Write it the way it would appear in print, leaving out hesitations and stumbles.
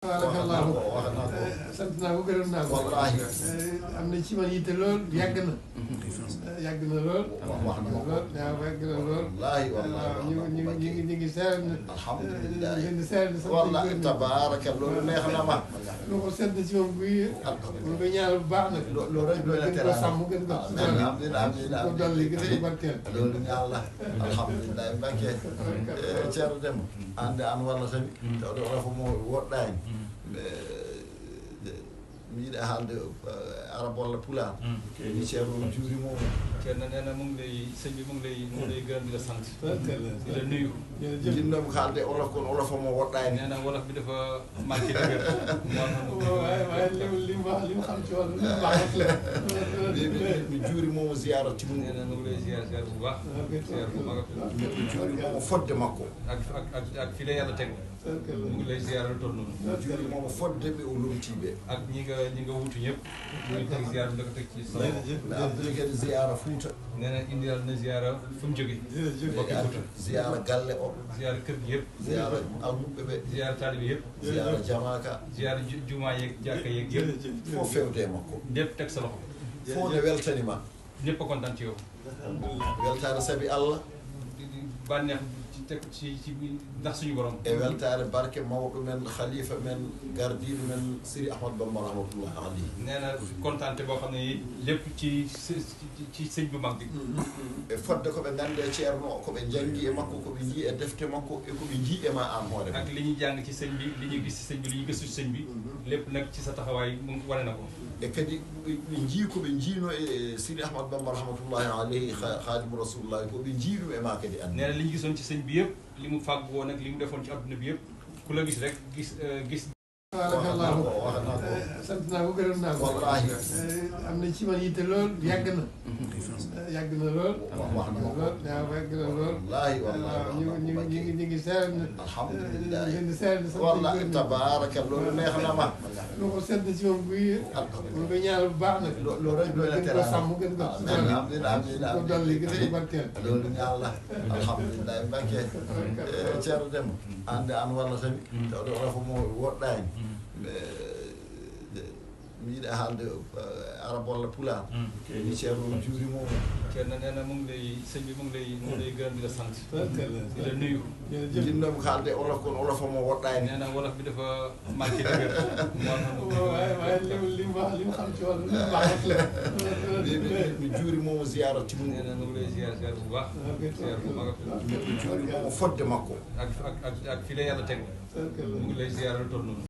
tabarakallah sant naa ko gërëm naa ko. wallaahi am na ci man yitte lool yàgg na. yàgg na lool. wax na ma ko yàgg na lool. wallaahi ñu ngi seer na. alhamdulilah ñu ngi seer na sant wallaahi tabaaraka loolu neex na ma. lu ko sant ci moom buy mu koy ñaanal bu baax nag. loolu rek doy na gën ko sàmm gën ko alhamdulilah ko dolli gën ko barkeel. loolu ñaan la alhamdulilah Mbacke Thierno Demba ande an walla tan tawde oɗo fof mo woɗɗani mi yiɗa haalde arab walla pulaar ni ceerno juurimomo Thierno nee na mu ngi lay sëñ bi mu ngi lay gërëm di la sant di la nuyu jinnomi haalde olof kono olof o mo woɗɗani nee na wolof bi dafa manqué dëgër waaye li mu wax li mu xam ci wàllu lu baax la. mi juurimomo ziyara timmu nee na mu ngi lay ziar bu baax ziar bu mag mi juurimomo fodde makko ak fi la yàlla teg mu ngi lay ziar lu toll noonu mi juurimomo fodde ɓe o lomtiɓe ak ñi nga wutu ñëpp mu ngi teg ziar bi da ko teg ci sa mi abdouli kadi ziyara Fouta nee na indial na ziar fu mu jóge bokki Fouta ziyara galle o ziar kër gi yëpp ziyara almuɓe ɓe ziar taalibe yëpp ziyara jamaka ziar jumaa yeeg jàkka yeeg yëpp fof fewde e makko lépp teg sa loxo fof ne weltanima ñëpp a kontaan ci yow weltare saabi Allah bànneex teg ci ndax suñu borom e weltare barke mawɗo men khalifa men gardiɗo men Siri Ahmad Bamba rahmatullahi alayhi nee na kontaante boo xam ne lépp ci sëñ bu mag bi e fodde koɓe gande ceerno o koɓe janggi e makko koɓe jii e defte makko e koɓe jii e ma an hoore ak li ñuy jàng ci sëñ bi li ñuy gis ci sëñ bi li ñuy gëstu ci sëñ bi lépp nag ci sa taxawaay mu wane na ko e kadi ɓe jii koɓe jiino e Siri Ahmad Bamba rahmatullahi alayhi khadimu rasulullahi koɓe jiiɗum e ma kadi an nee na li ñu gisoon ci sëñ bi yëpp li mu fàgg woon ak li mu defoon ci adduna bi yëpp ku la gis rek gis tabarakallah sant naa ko gërëm naa ko. wallaahi am na ci man yitte lool yàgg na. yàgg na lool. wax na ma ko yàgg na lool. wallaahi ñu ngi seer na. alhamdulilah ñu ngi seer na sant wallaahi tabaaraka loolu neex na ma. lu ko sant ci moom buy mu koy ñaanal bu baax nag. loolu rek doy na gën ko sàmm gën ko alhamdulilah ko dolli gën ko barkeel. loolu ñaan la alhamdulilah Mbacke Thierno Demba ande an walla tan tawde oɗo fof mo woɗɗani mi yiɗa haalde arab walla pulaar ni ceerno juurimomo Thierno nee na mu ngi lay sëñ bi mu ngi lay gërëm di la sant di la nuyu jinnomi haalde olof kono olof o mo woɗɗani nee na wolof bi dafa manqué dëgër waaye li mu wax li mu xam ci wàllu lu baax la. mi juurimomo ziyara timmu nee na mu ngi lay ziar bu baax ziar bu mag mi juurimomo fodde makko ak fi la yàlla teg mu ngi lay ziar lu toll noonu